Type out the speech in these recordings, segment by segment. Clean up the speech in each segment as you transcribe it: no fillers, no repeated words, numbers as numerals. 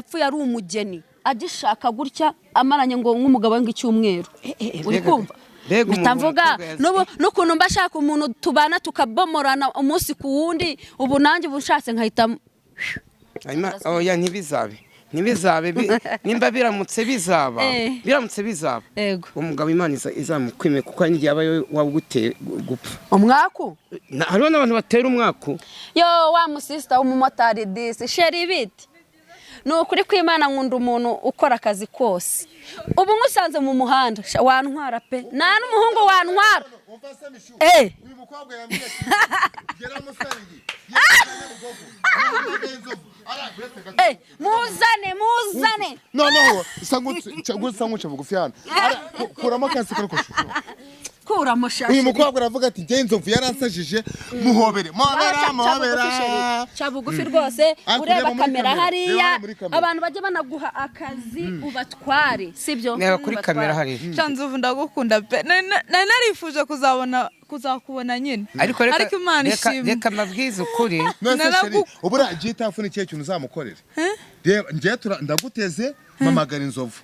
Yapfuye ari umugeni, agishaka gutya, amaranye ngo nk'umugabo we ngo icyumweru. Uri kumva? Mbega Mpita umuntu mvuga umukobwa yazi- n'ukuntu mba shaka umuntu tubana tukabomorana umunsi ku wundi. Ubu nanjye ubu nshatse nkahita Hanyuma, oya, ntibizabe, ntibizabe. Nimba biramutse bizaba, biramutse bizaba, umugabo Imana izamukwime, kuko hari n'igihe aba waguteye gupfa. Umwaku. Hariho n'abantu batera umwaku. Yo, wa musisita w'umumotari disi, chérie, biti ni ukuri kw'Imana, nkunda umuntu ukora akazi kose. Ubu nkusanze mu muhanda, sha, wantwara pe, nta n'umuhungu wantwara. Umva se Mishu, Eh. uyu mukobwa yambwiye ati gera Musange, yegera Nyabugogo, yegera Inzovu, uretse gato. Eh, muzane, muzane. Noneho isa nk'uca bugufi hano. Kuramo kasike ariko shusho. Kuramo sha. Uyu mukobwa aravuga ati njye Inzovu yaransajije, muhobere, muhobera, muhobera. Ca bugufi rwose. Ariko ureba reba muri kamera kamera, hariya. reba muri kamera. Abantu bajya banaguha akazi ubatware, sibyo? Reba kuri Ubatware. kamera hariya. Sha Nzovu, ndagukunda pe. Nari narifuje kuzabona, kuzakubona nyine. Ariko reka, Ariko Imana reka, ishimwe. reka mbabwize ukuri. None se Naragu- chérie, ubura gitafu ni ikihe kintu uzamukorera? Reba njye, ndaguteze, mpamagara Inzovu.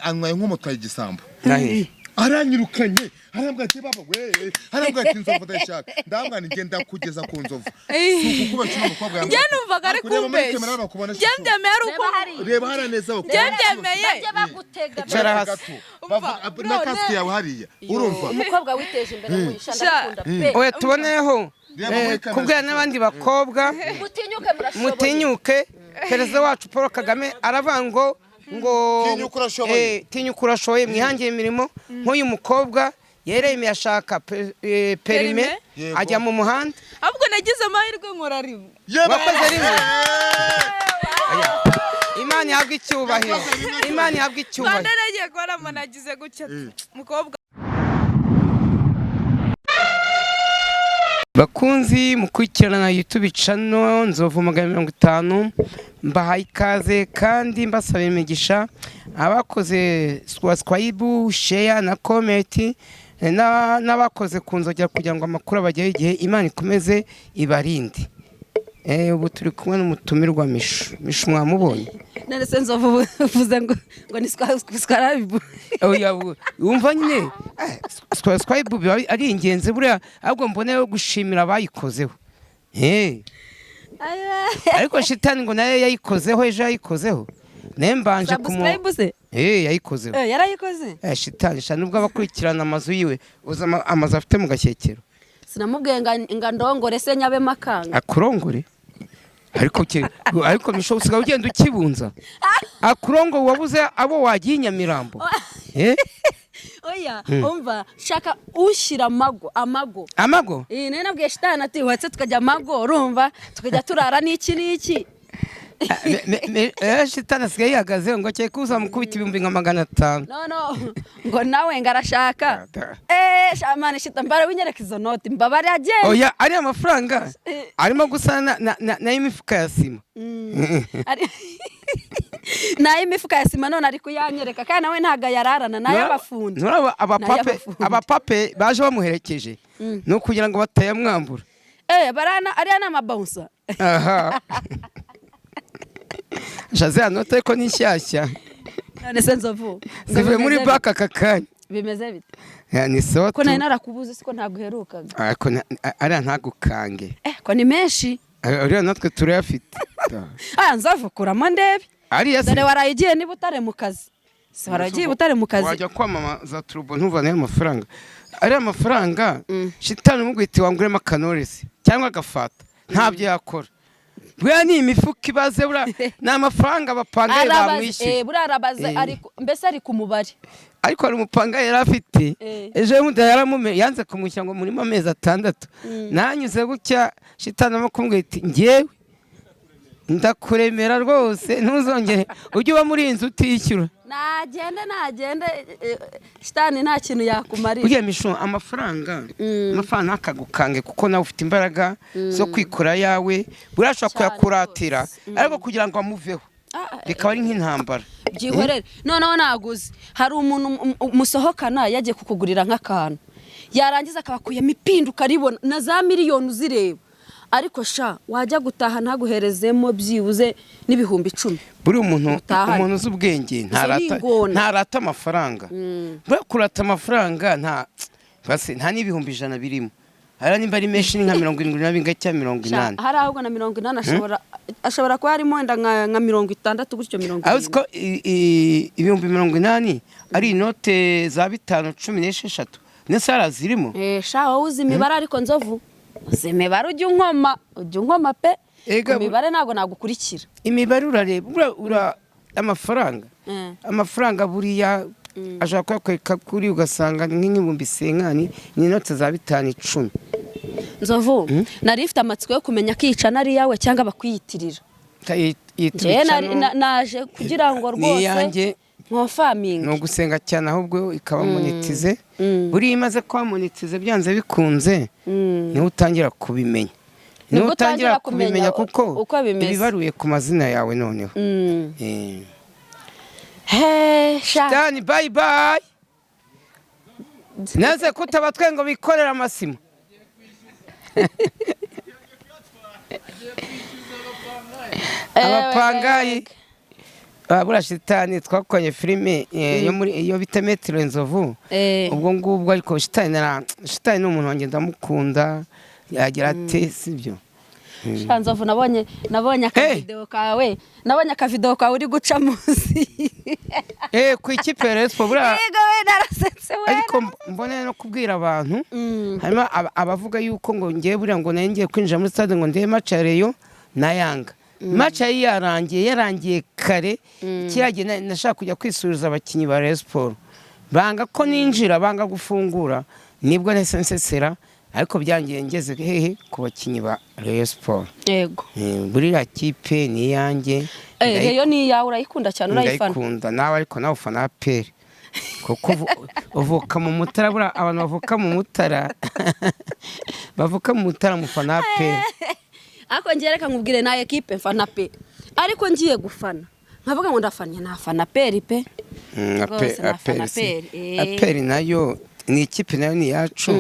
Anywaye nk'umutwaye igisambo. Ndahiro. Aranyirukanye, arambwira ati baba we, arambwira ati Inzovu ndayishaka. Ndambwira nti ngenda kugeza ku Nzovu. Si ukukubesha, uno mukobwa Njye yambwira ati, numvaga ari ariko reba muri kumbeshya. kamera bakubona, Njye shusho. mbyemeye ari uko Reba hariya. Reba hariya neza Njye bakubona. mbyemeye. Bajye bagutega. Icara hasi. Gato. Na None- kasike yawe hariya, urumva? Umukobwa witeje imbere muhisha, Sha. ndakunda pe. Oya, tuboneyeho Reba muri kamera. kubwira n'abandi bakobwa: Mutinyuke, murashoboye. Mutinyuke. Perezida wacu Paul Kagame aravuga ngo Tinyuka urashoboye. Tinyuka urashoboye, mwihangire imirimo. Nk'uyu mukobwa yeremeye ashaka perime, Perime. Yego. ajya mu muhanda. Ahubwo nagize amahirwe nkora rimwe. Yewe! Wakoze rimwe? Oya. Imana ihabwe icyubahiro, Imana ihabwe icyubahiro. Rwanda nagiye kubona nagize gutya mukobwa. Bakunzi mukurikirana YouTube channel Nzovu 150, mbahaye ikaze kandi mbasaba imigisha. Abakoze subscribe, share na comment, n'abakoze ku nzogera kugira ngo amakuru abagereho igihe, Imana ikomeze ibarinde. Ubu turi kumwe n'umutumirwa Mishu. Mishu, mwamubonye? None se Nzovu, uvuze ngo ni subscribe? Oya, wumva nyine, subscribe biba ari ingenzi buriya. Ahubwo mboneyeho gushimira abayikozeho. Ariko shitani ngo nayo yayikozeho ejo, yayikozeho nayo mbanje kumu Subscribe se? Yayikozeho. Eh, yarayikoze. Shitani sha, nubwo abakurikirana amazu yiwe, uzi amazu afite mu Gashyekero. Sinamubwiye nga ndongore se, nyabe makanga. Akurongore, ariko Misho, usigaye ugenda ukibunza. Akurongo, wabuze abo wagiye i Nyamirambo? Oya, umva, shaka ushyira amago, amago. Amago. Iyi nari nabwiye shitani ati watse tukajya amago, urumva, tukajya turara n'iki n'iki. Shitani asigaye yihagazeho ngo akeke uzamukubita 500,000. No, ngo nawe ngo arashaka. Eh, shamani shita, mbara winyereka izo noti, mbabare agenda. Oya, ariya mafaranga arimo gusa n'ay'imifuka ya sima. N'ay'imifuka ya sima, none ari kuyanyereka kandi nawe ntabwo ayararana, n'ay'abafundi. Nturaba abapape? N'ay'abafundi. Abapape baje bamuherekeje ni ukugira ngo batayamwambura. Eh, barana ariya ni amabawunsa. Aha shaze, note ariko ni nshyashya. None se Nzovu, Zivuye muri bimeze banki aka kanya. bite? Bimeze bite? Ni sawa. Ko nari narakubuze, siko ntabwo uherukaga? Ariko ariya ntagukange. Eh, ko ni menshi. Ariya natwe turayafite. Aya Nzovu, kuramo ndebe. Ariya se Dore waraye ugiye niba utare mu kazi, si waraye ugiye utare mu kazi? Wajya kwamamaza turubo ntuvaneyo amafaranga. Ariya mafaranga shitani umugwiti wanguremo akanoresi cyangwa agafata, ntabyo yakora. Buriya ni imifuka ibaze, buriya ni amafaranga abapangayi Arabaze, bamwishyuye. buriya arabaze. Mbese ari ku mubare. Ariko hari umupanga yari afite ejo bundi, yaramume yanze kumwishyura ngo murimo amezi 6. Nanyuze gutya, shitani arimo kumubwira iti njyewe ndakuremera rwose, ntuzongere ujye uba muri iyi nzu utishyura. Nagende, nagende, shitani nta kintu yakumarira. Burya Mishu, amafaranga, amafaranga ntakagukange, kuko nawe ufite imbaraga zo kwikora ayawe. Buriya ashobora Cyane kuyakuratira, rwose. ariko kugira ngo amuveho bikaba ari nk'intambara. Byihorere. Noneho naguze, hari umuntu musohokana yagiye kukugurira nk'akantu, yarangiza akabakuyemo ipindu, ukaribona na za miliyoni uzireba. Ariko sha, wajya gutaha ntaguherezemo byibuze n'10,000. Buriya umuntu Utahane. umuntu uzi ubwenge ntarata Ingona. ntarata amafaranga. Buriya kurata amafaranga, nta basi, nta n'100,000 birimo hariya. Nimba ari menshi ni nka 70 na bingahe cyangwa mirongo Sha, inani. Hari ahubwo na 80, ashobora kuba harimo wenda nka 60 gutyo, mirongo Aho uzi irindwi. ko 80,000 ari inote za bitanu 16 ndetse hariya zirimo. Eh, sha, wowe uzi imibare, ariko Nzovu uzi imibare, ujya unkoma pe. Ega Imibare ntabwo nagukurikira. Imibare urareba amafaranga amafaranga buriya ashobora kuyakwereka kuri, ugasanga ni nk'ibihumbi 50, ni inote za bitanu 10. Nzovu, nari ifite amatsiko yo kumenya ko iyi ari iyawe cyangwa bakwiyitirira. Njyewe naje kugira ngo Ni rwose iyanjye. nkonfirminge. Ni ugusenga cyane ahubwo ikaba monetize. Buriya imaze kuba monetize, byanze bikunze niho utangira kubimenya, niho Nibwo utangira utangira kumenya kubimenya kuko uko bimeze. ibibaruye ku mazina yawe noneho. He, sha. Dani, bye bye. Naze kutabatwe ngo bikorere amasima. Abapangayi. Buriya shitani twakoranye filime yo muri iyo bita Metero Inzovu. Ubwo ngubwo, ariko shitani ni umuntu wanjye, ndamukunda, yagira ate, sibyo? Sha Nzovu, nabonye akavideo kawe, nabonye akavideo kawe uri guca munsi. Ku ikipe ya Rayon Sports buriya. Yego we, narasetse we. Ariko mbone no kubwira abantu, harimo abavuga yuko ngo ngiye buriya ngo nari ngiye kwinjira muri stade ngo ndebe match ya Rayon na Yanga. Match yari yarangiye kare. Kiriya gihe nashaka kujya kwisubiza abakinnyi ba Rayon Sports, banga ko ninjira, banga gufungura, nibwo nahise nsesera. Ariko byangiye ngeze hehe? Ku bakinnyi ba Rayon Sports. Buriya kipe ni iyanjye. Rayon ni iyawe, urayikunda cyane, urayifana. Ndayikunda nawe, ariko nawe ufana APR kuko uvuka mu Mutara. Buriya abantu bavuka mu Mutara, bavuka mu Mutara, mufana APR. Ariko ngiye, reka nkubwire, na ekipe mfana pe, ariko ngiye gufana nkavuga ngo ndafana, nafana APR pe. Rwose nafana APR si- APR, eh. APR nayo ni ikipe, nayo ni iyacu,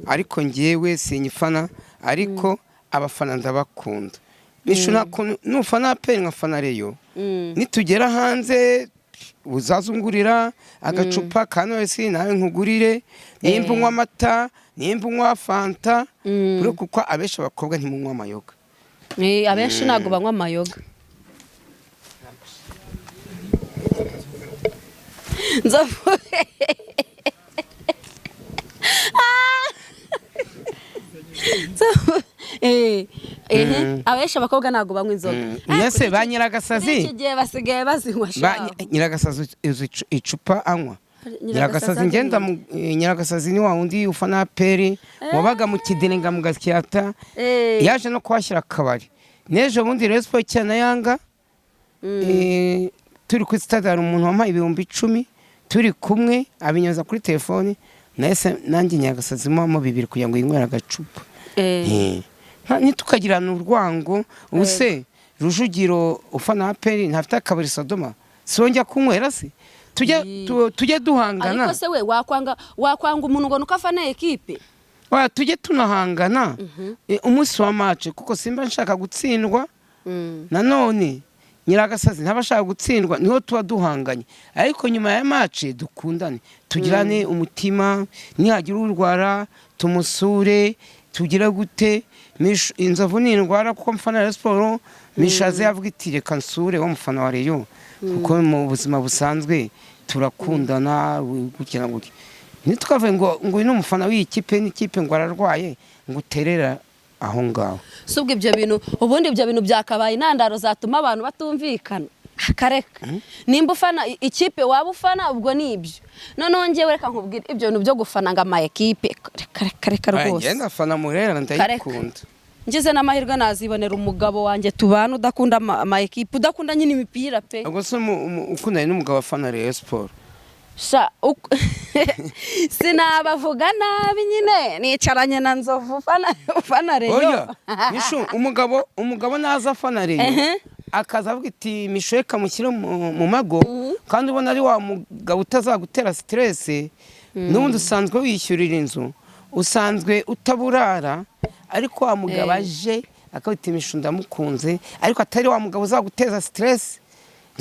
ariko ngewe sinyifana, ariko abafana ndabakunda. Nishu nta kuntu nufana APR nkafana Rayon, nitugera hanze uzazungurira agacupa ka Knowless, nawe nkugurire, nimba unywa amata, nimba unywa Fanta, buri kuko abenshi abakobwa ntimunywa amayoga. Abenshi ntabwo banywa amayoga. Nzovu. Ah! Nzovu. Abenshi abakobwa ntabwo banywa inzoga. Mbese ba Muri Nyiragasazi iki gihe basigaye bazinywa ba shaho. Nyiragasazi uzi icupa anywa? Nyiragasazi Nyiragasazi ngenda Nyiragasazi ni wa wundi ufana APR, wabaga mu Kidirenga mu Gasyata. Yaje no kuhashyira akabari n'ejo bundi Rayon Sports ikina na Yanga. Turi kuri stade, hari umuntu wampaye 10,000 turi kumwe, abinyuza kuri telefoni, nahise nanjye Nyiragasazi muhamo bibiri kugira ngo yinywere agacupa. Ntitukagirane urwango. Ubu se Rujugiro ufana APR ntafite akabari Sodoma? Si wongera kunywera se? Tujye duhangana. Ariko se we wakwanga umuntu ngo nuko afana ekipe? Oya, tujye tunahangana umunsi wa match, kuko simba nshaka gutsindwa, nanone Nyiragasazi ntaba ashaka gutsindwa, niho tuba duhanganye. Ariko nyuma ya match dukundane, tugirane umutima, nihagira urwara tumusure, tugire gute. Inzovu nindwara kuko mfana ya siporo, Mishaze yavuga iti reka nsure wa mufana wa Rayon, kuko mu buzima busanzwe turakundana gutya na gutya. Ntitukavuge ngo uyu ni umufana w'iyi kipe n'ikipe, ngo ararwaye, ngo uterera aho ngaho. Si ubwo ibyo bintu, ubundi ibyo bintu byakabaye intandaro zatuma abantu batumvikana? Akareka nimba ufana ikipe, waba ufana, ubwo ni ibyo. Noneho ngewe reka nkubwire, ibyo bintu byo gufana ngo ama ekipe, reka reka reka rwose. Ngenda afana Murera, ndayikunda. Ngize n'amahirwe nazibonera umugabo wanjye tubana udakunda ama ekipe, udakunda nyine imipira pe. Ubwo se ukundanye n'umugabo afana Rayon Sport? Sha, sinabavuga nabi nyine, nicaranye na Nzovu ufana Rayon. Oya Mishu, umugabo naza afana Rayon, akaza avuga iti Mishu reka mushyire mu mago, kandi ubona ari wa mugabo utazagutera stress, n'ubundi usanzwe wishyurira inzu, usanzwe utaburara, ariko wa mugabo aje Akabita imishu ndamukunze, ariko atari wa mugabo uzaguteza stress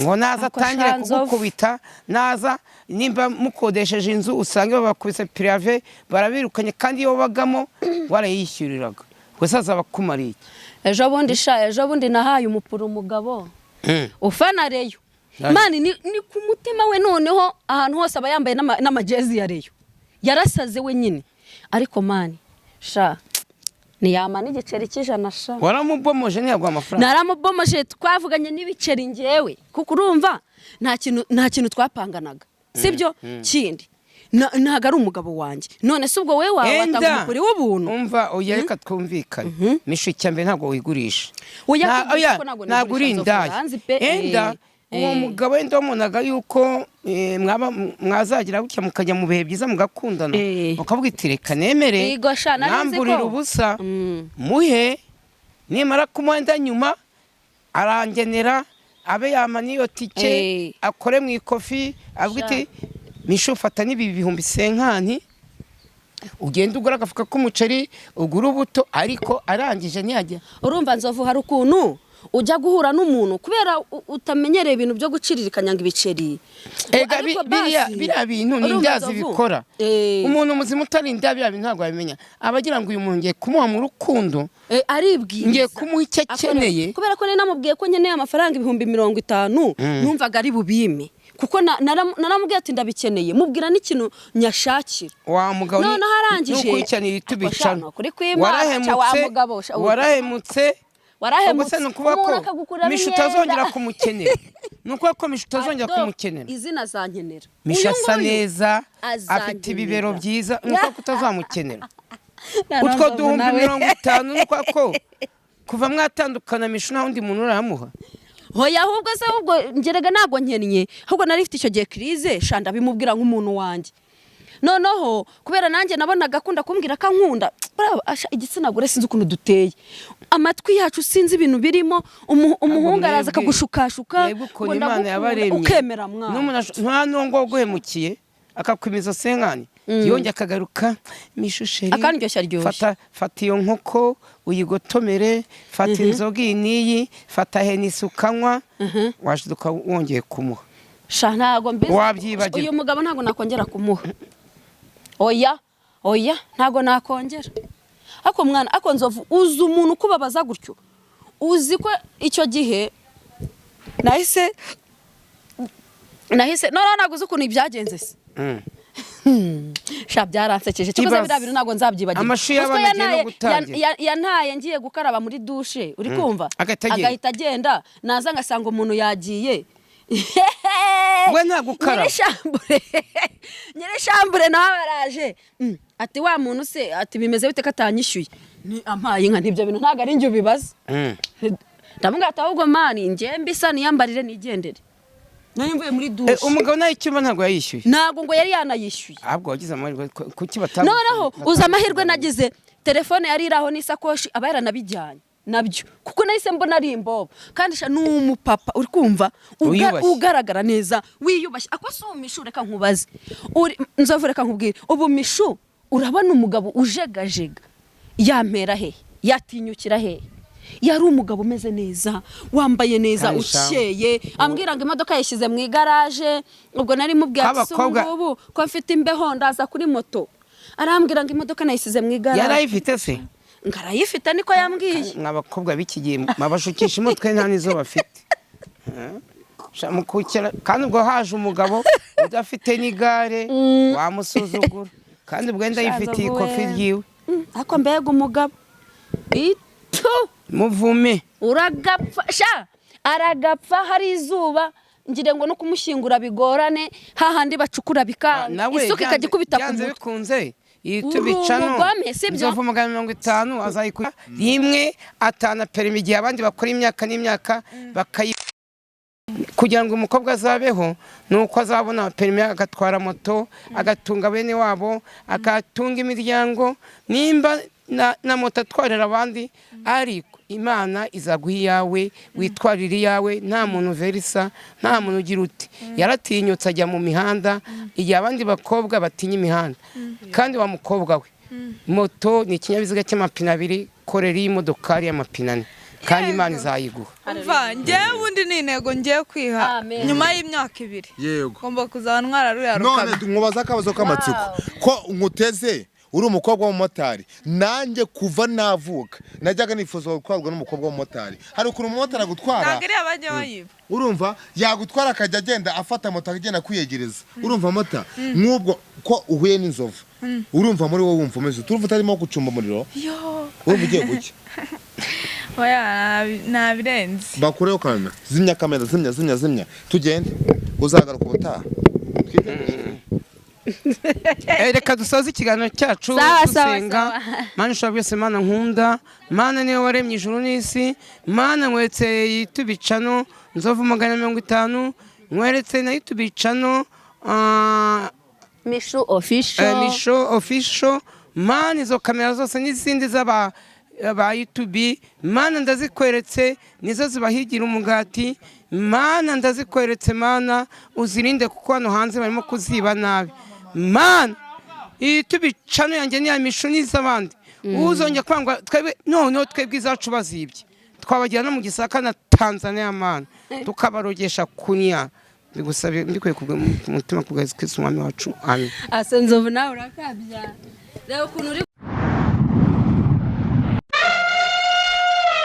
ngo naza Ako atangire sha Nzovu. kugukubita. Naza nimba mukodesheje inzu, usange babakubise préavis, barabirukanye, kandi iyo wabagamo warayishyuriraga. Gusa azaba akumariye iki? Ejo bundi sha, ejo bundi nahaye umupura umugabo ufana Rayon. Aye. Man, ni ku mutima we. Noneho ahantu hose aba yambaye n'amajezi ya Rayon, yarasaze we nyine. Ariko man sha, ntiyama n'igiceri cy'ijana sha. Waramubomoje, ntiyaguha amafaranga? Naramubomoje, twavuganye n'ibiceri ngewe, kuko urumva nta kintu twapanganaga, sibyo? Kindi ntabwo ari umugabo wanjye. None se ubwo wowe wawe watanga umukuri w'ubuntu? Umva, oya, reka twumvikane. Mishu, icya mbere ntabwo wigurisha. Oya, Na- kugurisha oya, ko ntabwo ntabwo uri nigurisha, Nzovu, indaya. uranzi pe. Enda uwo mugabo wenda wabonaga yuko mwaba mwazagira gutya mukajya mu bihe byiza mugakundana, ukavuga iti reka nemere Yego sha, nari nzi ko- namburire ubusa, muhe, nimara kumuhenda nyuma arangenera, abe yama n'iyo tike, akore mu ikofi, avuga iti mishu, fata n'ibi 50,000, ugende ugura agafuka k'umuceri, ugure ubuto. Ariko arangije ntiyajya. Urumva Nzovu, hari ukuntu ujya guhura n'umuntu kubera utamenyereye ibintu byo guciririkanya ngo ibiceri. Ega Ariko biriya basi, biriya bintu ni urumva indazi Nzovu? bikora. Umuntu muzima utari inda, biriya bintu ntabwo yabimenya. Aba agira ngo uyu muntu ngiye kumuha mu rukundo, Aribwiriza ngiye kumuha icyo akeneye. Kubera ko nari namubwiye ko nkeneye amafaranga 50,000, numvaga ari bubime, kuko naramubwiye ati ndabikeneye, mubwira n'ikintu nyashakira. Wa mugabo Noneho arangije nukurikirana Ako sha, tubicana. nukuri kw'Imana, ca wa mugabo, sha, Warahemutse. Warahemutse. Ubwo se ni ukuvuga Umuntu ko akagukuramo Mishu imyenda. utazongera kumukenera? Ni ukuvuga ko Mishu utazongera Do, kumukenera? Izina azankenera. Mishu Uyu asa nguyu neza, azankenera. afite ibibero byiza, ni ukuvuga ko utazamukenera? Noneho Utwo Nzovu duhumbi nawe. 50, ni ukuvuga ko kuva mwatandukana Mishu nta wundi muntu uramuha? Hoya, ahubwo se, ahubwo ngerega ntabwo nkennye, ahubwo nari mfite icyo gihe crise sha, ndabimubwira nk'umuntu wanjye. Noneho kubera nanjye nabonaga akunda kumbwira ko ankunda. Buriya, asha, igitsina gore sinzi ukuntu duteye, amatwi yacu sinzi ibintu birimo. Umuhungu araza akagushukashuka Mwebwe ukuntu ngo Imana ndagukunda, yabaremye, ukemera mwana. N'umuntu nta n'uwo waguhemukiye akakwimiza 50, yongera akagaruka: Mishu chérie, Akandyoshya ryoshya. fata, fata iyo nkoko uyigotomere, fata inzoga iyi n'iyi, fata Hennessy ukanywa, washiduka wongeye kumuha. Sha, ntabwo mbizi. Wabyibagirwa. Uyu mugabo ntabwo nakongera kumuha. Oya, oya, ntabwo nakongera. Ako mwana, ako Nzovu, uzi umuntu ukubabaza gutyo? Uzi ko icyo gihe nahise noneho ntabwo uzi ukuntu ibyagenze se? Sha, byaransekeje cyo. Ibaze. Biriya bintu ntabwo nzabyibagirwa. Amashu Uzi ko y'abana agiye no gutangira. Yantaye ngiye gukaraba muri douche, uri kumva? Agahita agenda. Agahita agenda, naza ngasanga umuntu yagiye. We ntabwo ukaraba. Nyiri chambre nawe araje. Ati wa muntu se, ati bimeze bite ko atanyishyuye? Ni ampaye inka, n'ibyo bintu ntabwo ari njye ubibaza. Ndamubwira ati ahubwo man, njye mbisa niyambarire nigendere, nari mvuye muri douche. Umugabo nawe icyumba ntabwo yayishyuye? Ntabwo ngo yari yanayishyuye. Ahubwo wagize amahirwe, kuki batagu Noneho uzi amahirwe nagize? Telefone yari iri aho n'isakoshi, aba yaranabijyanye nabyo, kuko nahise mbona ari imbobo. Kandi sha, ni umupapa, uri kumva, Wiyubashye. ugaragara neza, wiyubashye. Ako si umishu, reka nkubaze. Uri Nzovu, reka nkubwire, ubu Mishu, urabona umugabo ujegajega yampera hehe, yatinyukira hehe? Yari umugabo umeze neza, wambaye neza, Kandi sha, ukeye, ambwira ngo imodoka yayishyize mu igaraje. Ubwo nari mubwiye ati si ubu Abakobwa- ngubu ko mfite imbeho ndaza kuri moto? Arambwira ngo imodoka nayisize mu igaraje. Yarayifite se? Ngo arayifite, niko yambwiye. Mwa bakobwa b'iki gihe mabashukisha umutwe, nta n'izo bafite. Sha, mukukira. Kandi ubwo haje umugabo udafite n'igare wamusuzugura, kandi ubwo wenda yifitiye ikofi ryiwe. Ariko mbega umugabo itu! Muvume. Uragapfa sha, aragapfa hari izuba, ngire ngo no kumushyingura bigorane, hahandi bacukura bikanga, Nawe isuka ikajya ikubita ku byanze mutwe. bikunze iyi Uri tubicano umugome, sibyo? Nzovu 150 azayikura rimwe atana permis, igihe abandi bakora imyaka n'imyaka bakayi kugira ngo umukobwa azabeho, ni uko azabona permis, agatwara moto, agatunga bene wabo, agatunga imiryango. Nimba na moto atwarira abandi, ariko Imana izaguha iyawe, witwarira iyawe, nta muntu verisa, nta muntu ugira uti yaratinyutse ajya mu mihanda igihe abandi bakobwa batinya imihanda. Kandi wa mukobwa we Moto ni ikinyabiziga cy'amapine abiri, korera iyi modokari y'amapine ane, kandi Imana izayiguha. Umva, njyewe ubundi ni intego ngiye kwiha. Amen. Nyuma y'imyaka 2 ngomba kuzaba ntwara ruriya None rukamyo. nkubaza akabazo k'amatsiko: ko nkuteze uri umukobwa w'umumotari, nanjye kuva navuka najyaga nifuza gutwarwa n'umukobwa w'umumotari. Hari ukuntu umumotari agutwara, Ntabwo iriya bajya bayiba. Urumva, yagutwara akajya agenda afata moto, akagenda kwiyegereza. Urumva mota nk'ubwo ko uhuye n'inzovu, urumva muri wowe wumva umeze ute? Urumva utarimo gucumba umuriro? Yo. Urumva ugiye gucya? Oya, nabirenze. Bakureho kamera, zimya kamera, zimya, zimya, zimya, tugende. Uzagaruka ubutaha. Reka dusoze ikiganiro cyacu Sawa, sawa, dusenga. sawa. Mana ushobora byose, Mana nkunda, Mana niwe waremye ijuru n'isi, Mana nkweretse YouTube channel Nzovu 150, nkweretse na YouTube channel Mishu Official. Misho Official. Mana, izo kamera zose n'izindi z'aba ba YouTube, Mana ndazikweretse, nizo zibahigira umugati. Mana ndazikweretse, Mana uzirinde, kuko hano hanze barimo kuziba nabi. Mana, iyi YouTube channel yanjye niya Misho n'iz'abandi, uzongera kwangwa twebwe, noneho twebwe izacu bazibye twabagira no mu Gisaka na Tanzania, Mana tukabarogesha kunya. Mbigusabe mbikuye ku mutima ku bwa Yesu Kristo umwami wacu, amen. Ase Nzovu, nawe urakabya, reba ukuntu uri.